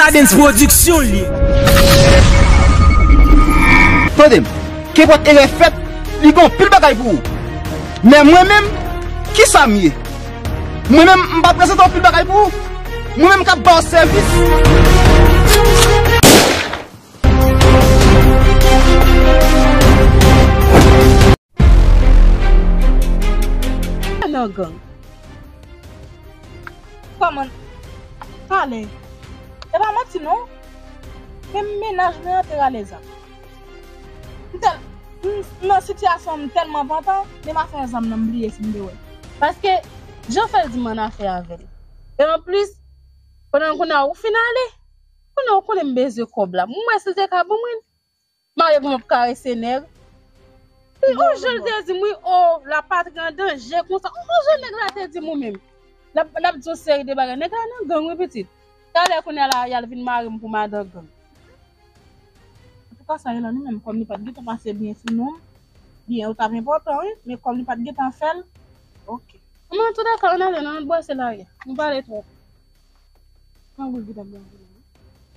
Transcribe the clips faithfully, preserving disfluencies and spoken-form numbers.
Adens Production li ye. Tande m, kenpòt erè fèt, li gen anpil bagay pou ou. Men mwen menm, kisa m ye? Mwen menm, m pa prezante anpil bagay pou ou. Mwen menm k ap ba w sèvis. Nan gang. Kòman? Pale. E pa manti non. Menm mennaj mwen an te rale zam. M tèl-, m, m nan sitiyasyon m tèlman pantan, menm afè zam nan m bliye si m te wè. Paske, jan fè l di m annafè avè l. E anplis, pandan kounye a ou fin ale, kounye a ou konnen m bezwen kòb la. M wè si l te ka ban mwen l. Marye pou m ap karese nèg. Wi, on jan l te di m, wi, o, la patri an danje konsa. On jan nèg la te di m ou menm. L ap, l ap di yon seri de bagay. Nèg la nan gang, wi, pitit. Talè kounye a la, y al vin mare m pou madan gang. Antouka, sa Elani menm, kòm li pa t gentan pase byen sou non m, byen yo t ap enpòtan, wi, men kòm li pa t gentan fè l, oke. Men antoulèka, ann ale non, ann bwase lari a. Nou pale twòp. Grangou ki t ap grangou.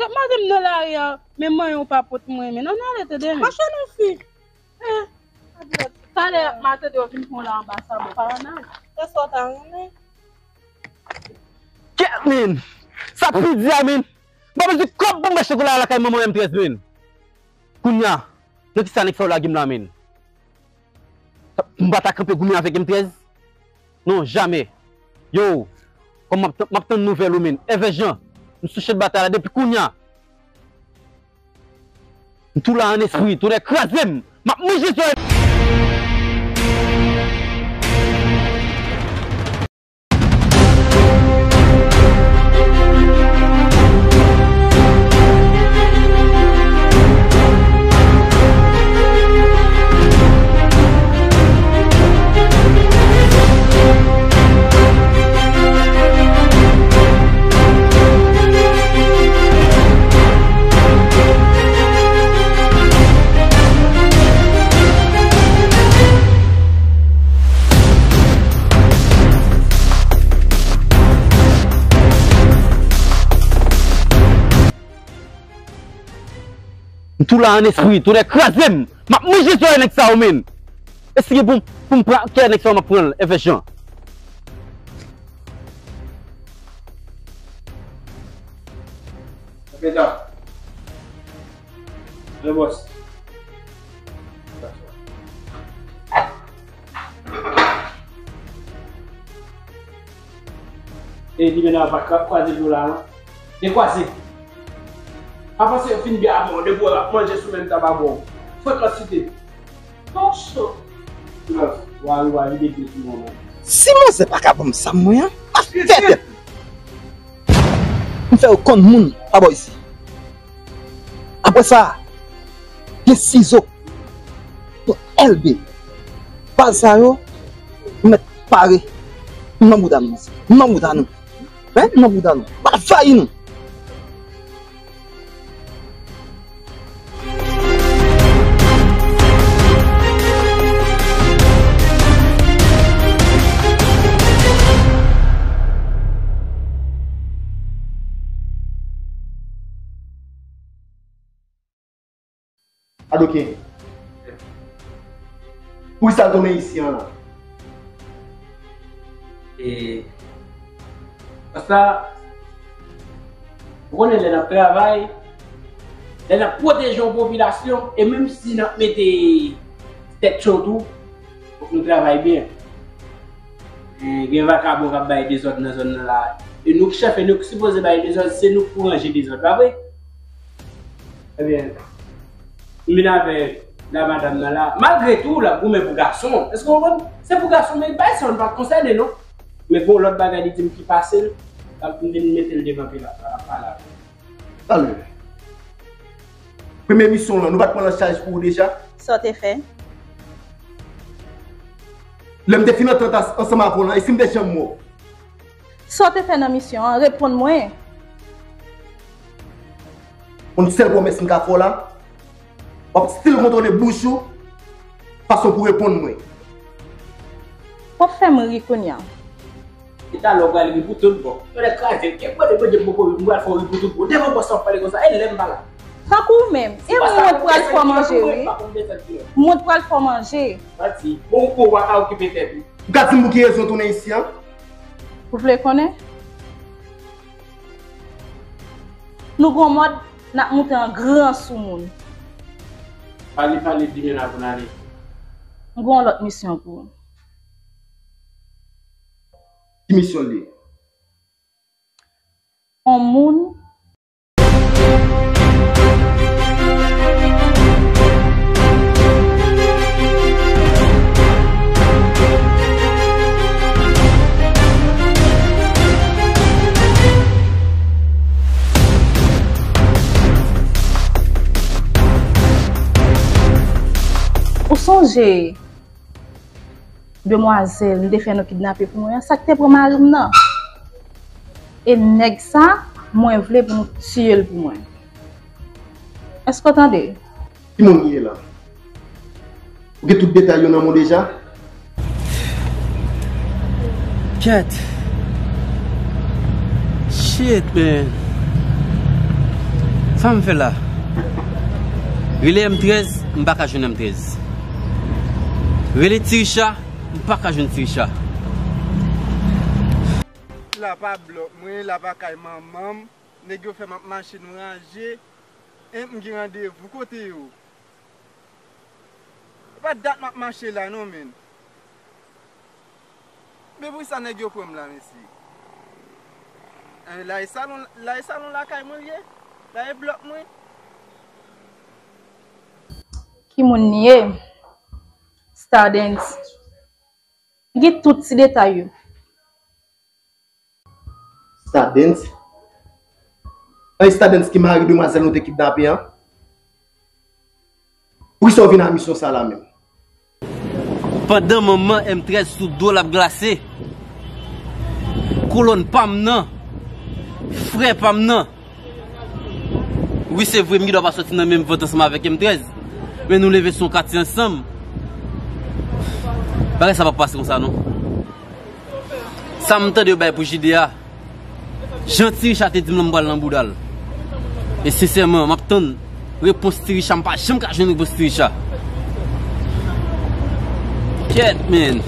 Kèt madanm nan lari a, men manyen w pa pot mwen, men non, ann ale tande men. Mache non fi. Eh, talè m a tande w vin pran w la anba sa, bon, pa ann ale. Sa sa w ta renmen? Kèt, men! Sa pi di a, men! M pa bezwen kòb pou m bay chokola lakay manman M trèz, men! Kounye a, nan kisa nèg sa yo lage m la, men? M pa ta kanpe goumen avèk M trèz? Non, jamè. Yo, kòm m ap tann, m ap tann nouvèl ou, men. Èvè Jan, m sou chan batay la depi kounye a. M tou la an espri, tonnè kraze m. M ap manje zòrèy. M tou la an espri, tonnè kraze m. M ap manje zòrèy nèg sa yo, men. E si gen pou, pou m pran kè nèg sa yo, m ap pran l, Èvè Jan. Peta. Le bòs. E li menm pa ka kwaze dlo la, non. Dekwaze. Pa panse yo fin byen avè w, depi w ap manje sou menm tab avè w. Frekansite. Bon cho. Silans. Wa, wa, vide dlo sou mwen, non. Si manzè pa ka ban m zam mwen an, m ap fè tèt. M fè yo konn moun pa bò isi. Apre sa, gen sizo, gen èlbe. Baz sa yo, m mèt pare. M nan bouda nou, m nan bouda nou. Hein? M nan bouda nou. M ap fayi nou. Adoken. Poukisa l tounen isi an la? E, paske, ou konnen lè n ap travay, lè n ap pwoteje yon popilasyon, e menm si n ap mete tèt cho tou, fòk nou travay byen. E, gen vakabon k ap bay dezòd nan zòn nan la. E nou ki chèf, e nou ki sipoze bay dezòd, se nou k pou ranje dezòd, pa vre? Ebyen, m vin avè la madanm nan la. Malgre tou, l ap goumen pou gason. Èske w konprann? Se pou gason, men bagay sa yo pa konsène, non. Men gon lòt bagay li di m ki pase l, m vin mete l devan pila, l ap pale avè l. Talè. Premye misyon w lan, nou pa t pran l an chaj pou ou deja? Sa w te fè? Lè m te fin antant as-, ansanm avè w lan, e si m te janm wè w? Sa w te fè nan misyon an? Reponn mwen. Yon sèl pwomès m ka fè w la, w ap still kontwole bouch ou, fason pou reponn mwen. W ap fè m ri kounye a. Talè w prale ri pou tout bon. Yo lè kraze l, kèk mande Bondye pou kouri, m pral fè w ri pou tout bon. Devan bòs la w ap pale konsa, e lè m pa la. Tankou ou menm, e mwen mwen pral fè w manje, wi. Mwen pral fè w manje. Manti, bon, ou pa ka okipe tèt ou. Ou ka di m pou ki rezon w tounen isi a? Ou vle konnen? Nou gon mòd n ap moute an gran sou moun. Pale, pale, di men la pou n ale. M gon lòt misyon pou ou. Ki misyon l ye? On moun. Ou sonje demwazèl m te fè nou kidnape pou mwen an, sa k te pran mari m nan? E nèg sa, mwen vle pou nou tiye l pou mwen. Èske w tande? Ki moun li ye la? Ou gen tout detay yo nan men w deja? Kèt. Shit, man. Sa m fè la? Rele M trèz, m pa ka jwenn M trèz. Rele Ti Richa, m pa ka jwenn Ti Richa. La pa blòk mwen, la pa kay manman m. Nèg yo fè m ap mache, nou ranje. E m gen randevou kote yo. E pa dat m ap mache la non, menn. Men poukisa nèg yo pran m la, mesye? Eh, la e salon, la e salon lakay mwen l ye? La e blòk mwen? Ki moun li ye? Stardens. Li gen tout ti detay yo. Stardens? An, e Stardens ki mari demwazèl nou te kidnape an? Poukisa w vin a misyon sa la menm? Pandan manman M trèz sou do l ap glase, kolòn pa m nan, frè pa m nan. Wi, se vre, m gen dwa pa sòti nan menm vant ansanm avèk M trèz, men nou leve sou yon katye ansanm. Bagay sa p ap pase konsa non. Sa m tande yo bay pou Jide a, jan Ti Richa te di m lan, m pral nan bouda l. E sensèman, m ap tann repons Ti Richa, m pa janm ka jwenn repons Ti Richa. Kèt, man.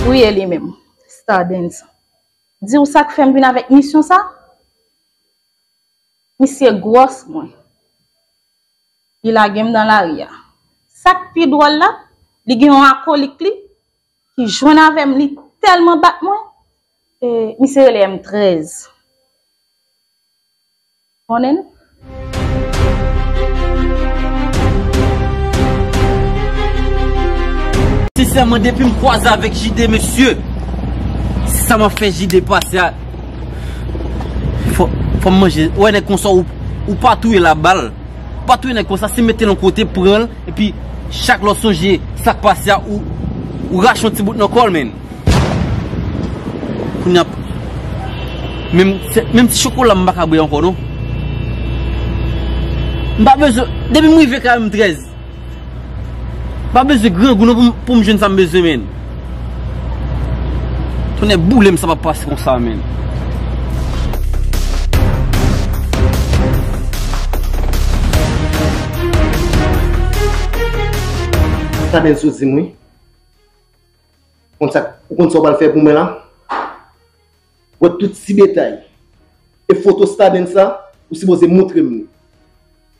Wi, e li menm, Stardens. Di w sa k fè m vin avèk misyon sa? Misye gwòs mwen. Li lage m nan lari a. Sa k pi dwòl la, li gen yon akolik li ki jwenn avè m, li tèlman bat mwen, e misye rele M trèz. Konnen? Sensèman, depi m kwaze avèk Jide, mesye, sa m ap fè Jide pase a, fò, fò m manje. Ou wè nèg konsa, ou, ou pa touye l a bal. Ou pa touye nèg konsa, se mete l yon kote, pran l, epi chak lè w sonje sa k pase a, ou, ou rache yon ti bout nan kò l, menn. Kounye a, menm, se, menm ti chokola m pa ka bwè ankò, non. M pa bezwen, depi m rive kay M trèz, m pa bezwen grangou, non, pou m, pou m jwenn sa m bezwen, menn. Tonnè boule m, sa p ap pase konsa, menn. Sa bèl sou di m, wi. Konn sa, ou konn sa w pral fè pou mwen la? Wè tout ti detay. E foto Stardens sa, ou sipoze montre m li.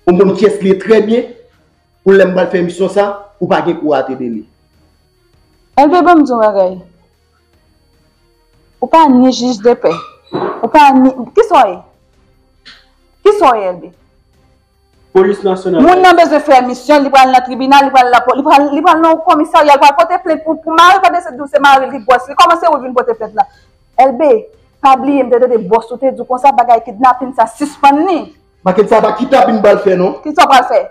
Ou konn kiyès li ye trè byen, pou lè m pral fè misyon sa, ou pa gen kou ate de li. Elbe, ban m di w yon bagay. Ou pa ni jij de pè. Ou pa ni, kisa w ye? Kisa w ye, Elbe? Polis nasyonal. Moun nan bezwen fè misyon, li pral nan tribinal, li pral nan po-, li pral, li pral nan komisarya, li pral pote plent pou, pou mari l, pandan se di w se mari l ki gwòs li. Kòman se ou vin pote plent la? Elbe, Pa bliye, m te tande bòs ou te di w konsa, bagay kidnapin sa sispann li. Makensa pa kidnapin m pral fè non. Kisa w pral fè?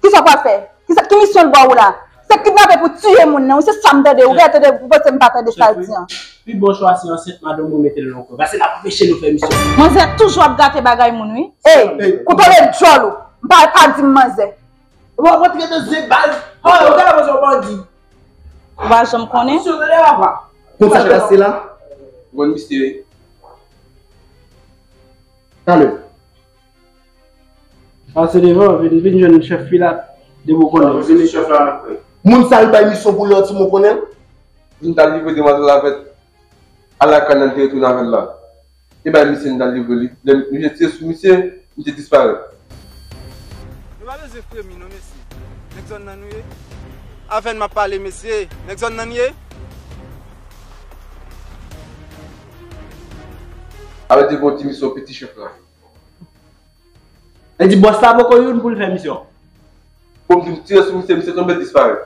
Kisa w pral fè? Kisa, ki misyon l ba w la? Se kidnape pou tiye moun nan, wi, se sa m tande, ou gentan tande, ou panse m pa tande sa l di an. Pi bon chwa se ansent madanm ou mete l nan kò. Paske l ap anpeche nou fè misyon. Manzè toujou ap gate bagay moun, wi. Ey, kontwole djòl ou. M pa, pa di m manzè. Ou pa kontre de ze baz. Oh, yo gade manzè yon bandi. Ou pa janm konnen. Atansion, tande papa. Konn sa k pase la? Ou konn misye, wi. Talè. Pase devan, vin, vin jwenn chèf Pilat, depi w konnen, vini. Chèf la, n ap fè. Moun sa l bay misyon pou l, ti moun konnen l. Vin t al livre demwazèl avèk Alakan nan te retounen avè l la. E bay misye n t al livre li. Lè misye tire sou misye, misye disparèt. Nou pa bezwen fremi non, mesye. Nèg zòn nan nou ye. Avè n m ap pale, mesye. Nèg zòn nan n ye. Avè te gon ti misyon piti chèf la. E di bòs la poko youn pou l fè misyon. Pou m di m tire sou misye, misye tonbe disparèt.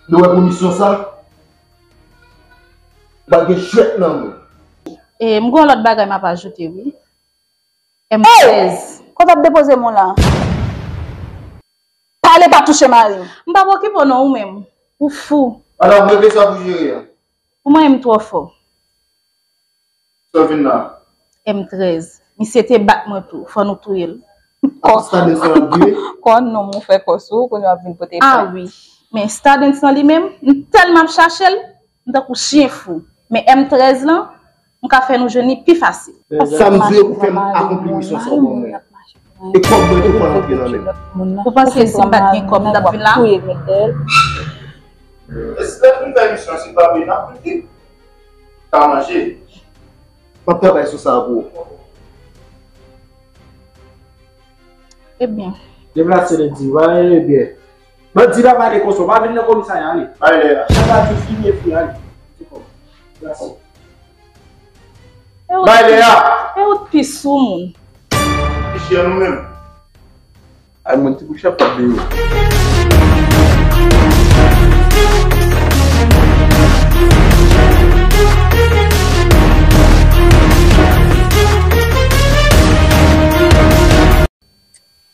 Nou wè pou misyon sa? Bagay jwèt nan men. E, m gon lòt bagay m ap ajoute, wi. M trèz. Kote w ap depoze m la? Pale pa touche mari m. M p ap okipe w non, ou menm. Ou fou. Madanm, regle sa pou jere a. Ou manyen m twò fò. Sa w vin la? M trèz. Misye te bat mwen tou. Fò nou touye l. Kò, kò non, mon frè, kò sou, kounye w ap vin pote plent. Ah wi. Men Stardens lan li menm, m tèlman ap chache l, m tankou chyen fou. Men M trèz lan, m ka fè nou jwenn li pi fasil. Sa m vle pou fè m akonpli misyon sa w ban mwen. E kòb mwen tou fò l antre nan men m. Ou panse si m pa t gen kòb, m t ap vin la? E si lè m fin fè misyon, si m pa vin, n ap vin. Ka manje. M ap travay sou sa pou ou. Ebyen. Deplase, Ledi, va rele byen. Bandi la pale konsa, w pa vin nan komisarya, ale. Bay lè a. Chèf la di fini epi ale. Se kòb. Deplase. Bay lè a. E ou t pi sou moun. Pi chè nou menm. Ay, moun ti bout chèf la deyò.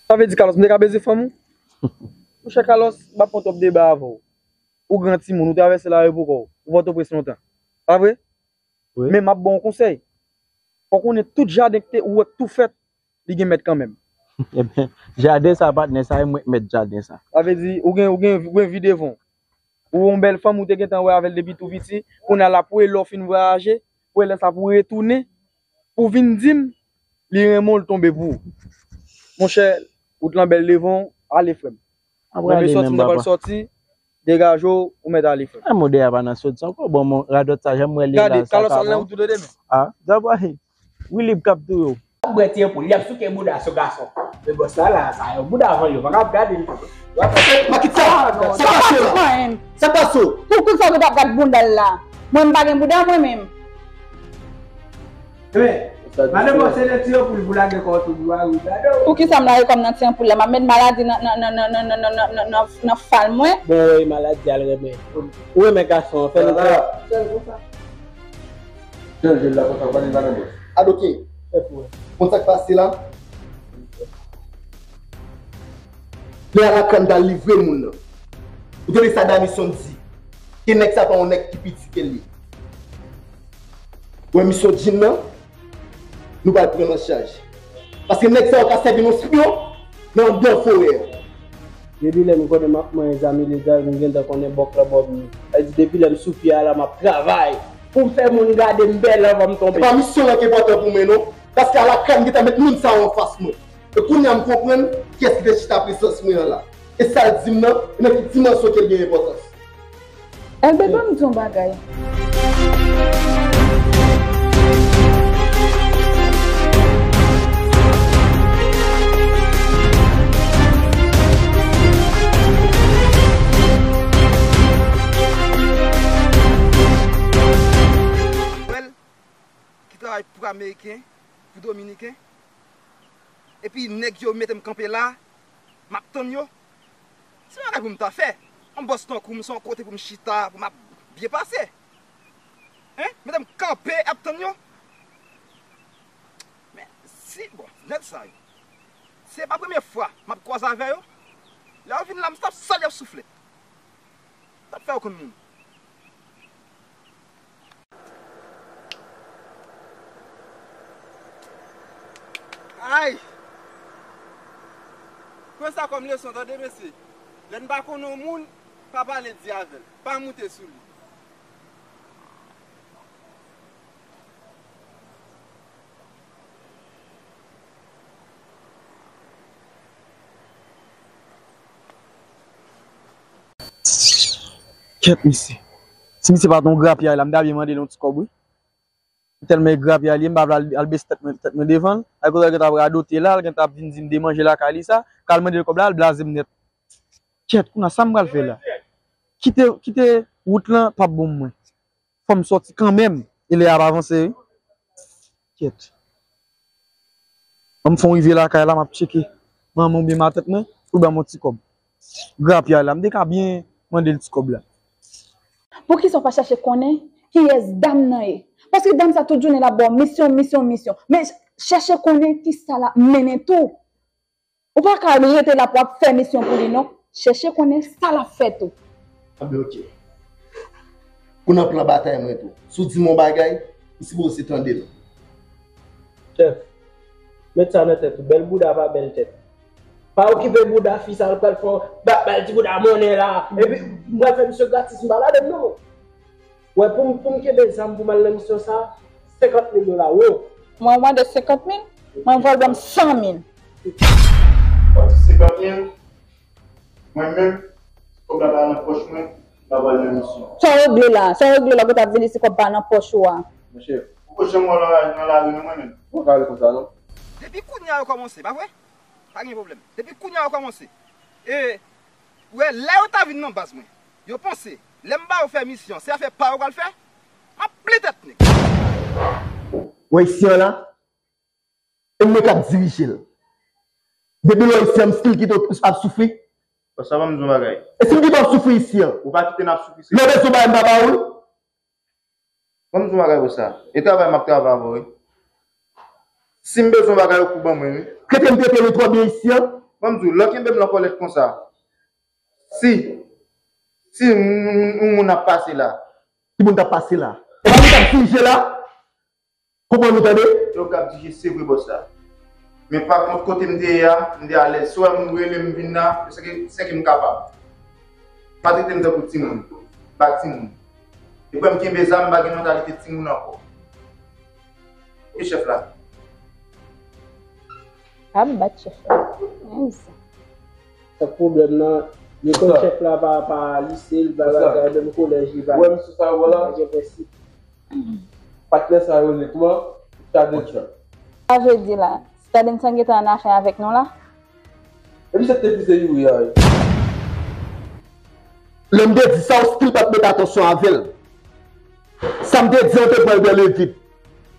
Sa vle di, Carlos, m te ka beze fanm ou? Monchè Carlos, m ap pran twòp deba avè w. Ou gran timoun, ou travèse lari pou kò w. Ou Pòtoprens lontan. Pa vre? Wi. Men m ap ba w yon konsèy. Fò w konnen tout jaden ki te, ou wè k tou fèt, li gen mèt kanmenm. Ebyen, jaden sa, patnè, sa e mwen k mèt jaden sa. Sa vle di, ou gen, ou gen, ou gen vi devan w. Ou yon bèl fanm, ou te gentan wè avè l depi tou piti, kounye a l ap wè lè w fin vwayaje, wè lè sa pou retounen, pou vin di m, li renmen w, l tonbe pou ou. Monchè, wout lan bèl devan w, ale frè m. Menm sòti m ta pral sòti, degaje w, ou mèt ale frè m. Ay, mode a pa nan sòti ankò, bon, radòt sa, jan m wè li la, sa ka bon. Gade, Carlos, anlè ou tou de demen. Ah, dabò, Wilib k ap touye w. Bwè ti anpoul, y ap souke bouda sou gason. Men bòs la la, sa yon bouda avan yo, pa ka ap gade l. Makita, sa pase la? Sa pase w? Pou, pou sa w t ap gad bounda l la? Mwen m pa gen bouda mwen menm. Ebyen, madanm, se nan ti anpoul pou lage kò w tou, pou lage w gade w. Poukisa m lage kò m nan ti anpoul la? M ap met maladi nan, nan, nan fal mwen? Bon, wi, maladi a l renmen. Ou renmen gason an, fè l konsa. Fè l konsa. Jan l jwe l la konsa, w pa di l pa nan bòs. Adoke. Konn sa k pase la? Lè Alakan t al livre moun nan, ou tande sa Damison di? Ke nèg sa pa yon nèg ki piti ke li. Wè misyon Jim nan, nou pral pran l an chaj. Paske nèg sa yo ka sèvi nou spyon nan anndan forè a. Depi lè m konnen m ap manyen zam ilegal, m gentan konnen bòk lan bò m ye. Sa vle di, depi lè m sou pye a la, m ap travay pou m fè moun gade m bèl anvan m tonbe. Se pa misyon lan ki enpòtan pou mwen, non. Paske Alakan gentan met moun sa yo anfas mwen. E kounye a m konprann kiyès ki te chita prezans mwen an la. E sa l di m nan, e nan ki dimansyon ke l gen enpòtans. Elbe, ban m di w yon bagay. Ki travay pou Ameriken, pou Dominiken, epi nèg yo mete m kanpe la, m ap tann yo. Se yon bagay pou m ta fè. Yon bòs tankou m, se yon kote pou m chita, pou m ap byen pase. Hein? Medam kanpe ap tann yo. Men si, bon, nèg sa yo, se pa premye fwa m ap kwaze avè yo. Lè yo vin la, m t ap sal yo souflèt. M t ap fè yo konn moun. Ay! Pran sa kòm leson, tande, mesye. Lè n pa konnen yon moun, pa pale di avè l. Pa moute sou li. Kèt, mesye. Si misye pa t yon grapyay la, m ta byen mande l yon ti kòb, wi. Tèlman e grapyay li ye, m pa vle al, al bese tèt mwen, tèt mwen devan l. Ay kote l gentan ap radote la, l gentan ap vin di m de manje lakay li sa, k al mande l kòb la, al blaze m nèt. Kèt, kounye a sa m pral fè la? Kite, kite wout lan p ap bon pou mwen. Fò m sòti kanmenm, e lè a ap avanse, wi. Kèt. Ban m fè yon rive lakay la, m ap tcheke manman oubyen matant mwen, pou l ban m yon ti kòb. Grapyay la, m te ka byen mande l ti kòb la. Poukisa w pa chèche konnen kiyès dam nan ye? Paske dam sa tout jounen l ap ba w misyon, misyon, misyon. Men chèche konnen kisa l ap mennen tou. Ou pa ka rete la pou w ap fè misyon pou li non. Chèche konnen sa l ap fè tou. Anben, oke. Ou nan plan batay mwen tou. Si w di m yon bagay, m sipoze tande l. Chèf, met sa nan tèt ou. Bèl bouda pa bèl tèt. Pa okipe bouda fi sa, l pral fè w ba, ba l ti bouda monnen la. Epi, m pral fè misyon gratis, m pa ladan l non. Wè, pou m, pou m kenbe zam pou m al nan misyon sa, senkant mil dola, wo. Mwen, w mande senkant mil, mwen vle w ban m san mil. Ou di senkant mil, mwen menm, kòb la pa nan pòch mwen, m pa pral nan misyon. Sa w regle la? Sa w regle la? Kote ap vini si kòb pa nan pòch ou a? Monchè, ou poko janm wè nan lari, nan lari non, mwen menm. Ou pa ka ale konsa non. Depi kounye a yo kòmanse, pa vre? Pa gen pwoblèm. Depi kounye a yo kòmanse. E, ou wè, lè yo ta vin nan baz mwen, yo panse, lè m ba yo fè misyon, se afè pa yo pral fè? M ap plen tèt nèg. Ou wè isi an la? E mwen k ap dirije l. Depi lè w isi an, m still kite w ap soufri. Bòs, sa ban m di w yon bagay. E si m kite w ap soufri isi an? Ou pa kite n ap soufri, se... Lè w bezwen bagay, m pa ba ou l? Ban m di w yon bagay, bòs, sa. E travay m ap travay avè w, wi. Si m bezwen bagay, ou pou ban mwen, wi. Trete m, trete nou twò byen isi an. Ban m di w, lè w kenbe m nan kòlèt konsa, si, si yon, yon, yon moun ap pase la. Ki moun k ap pase la? E pa moun k ap dirije la? Konprann ou tande? Yo k ap dirije, se vre, bòs la. Men pa kont, kote m te ye a, m te alèz. Si w wè moun rele m vin la, se ke, se ke m kapab. Pa trete m tankou timoun. M pa timoun. Depi m kenbe zam, m pa gen mantalite timoun ankò. E chèf la? Pa m bat chèf la. Menm sa. Sa pwoblèm nan, lekòl chèf la pa, pa lise, li pa bagay, menm kolèj li pa. Ou wè misye sa yo la? Pa gen prensip. Patnè sa yo rele kòman? Stadenson. Sa vle di la, Stadenson gentan an afè avèk nou la? E misye te vize Youri a, wi. Lè m te di sa, ou still pa t mete atansyon avè l. Sa m te di an te pran l dan le vid.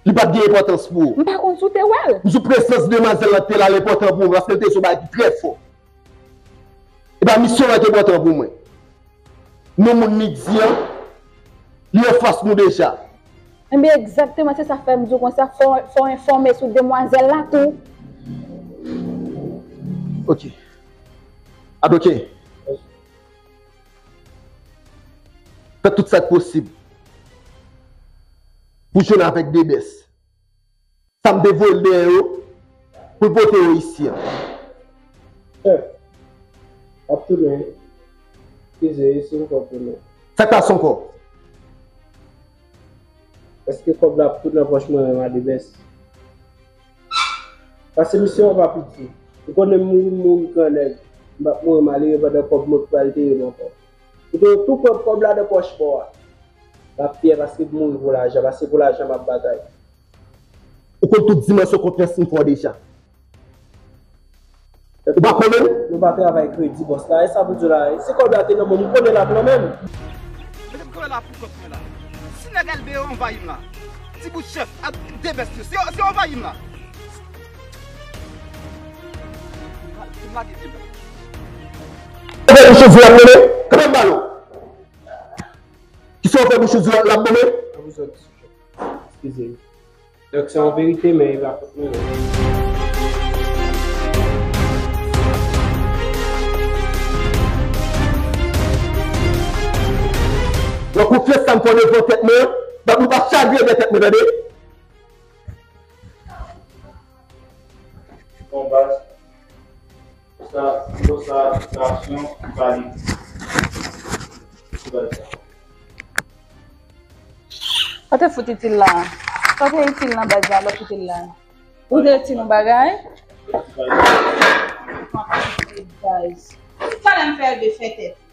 Li pa t gen enpòtans pou ou. M pa konn si w te wè l. M di w prezans demwazèl lan te la l enpòtan pou mwen, paske l te sou bagay ki trè fò. E pa misyon an ki enpòtan pou mwen. Non moun Midi an, li anfas nou deja. Enben, egzakteman, se sa k fè m di w konsa, fò, fò w enfòme sou demwazèl la tou. Ok. Adoke. Fè tout sa k posib pou w jwenn avèk Debès. Sa m te voye l dèyè yo pou l pote yo isi an. Chèf, w ap tounen wi. Eskize wi si m fè w tounen. Sa k pase ankò? Èske kòb la ap tout nan pòch mwen menm a Debès? Paske misyon an pa piti. Ou konnen m mouri, m mouri grannèg. M p ap mouri malere pandan kòb mwen k pral tere m ankò. Ou te tou pran kòb la nan pòch pa w a. M ap fyè paske m mouri pou lajan, paske pou lajan m ap batay. Ou konn tout dimansyon konfyans m fè w deja. Ou pa konnen l? Nou pa travay kredi, bòs la. E sa pou di w la, si kòb la te nan men w, m konnen l ap nan men m. Mete m kanpe la pou kont mwen la. Si nèg L B O anvayi m la, ti bout chèf ak Debès yo, si yo, si yo anvayi m la. M lage pye m la. Ou fè bouch ou di l ap mennen? Kanpe m pale w. Kisa w fè bouch ou di l ap mennen? Pou zòt sijè. Eskize m. Donk, se yon verite, men e pa kont mwen menm. Nan konfyans sa m fè w devan tèt mwen, m ap nou pa chagren dèyè tèt mwen, tande? Bon, baz. Sa, sa, sa aksyon valid. Ki valid sa? Sa te fout itil la. Sa te itil nan baz la, lè w kite l la. Ou te itil yon bagay? Guys. Talè m fè de fè tèt.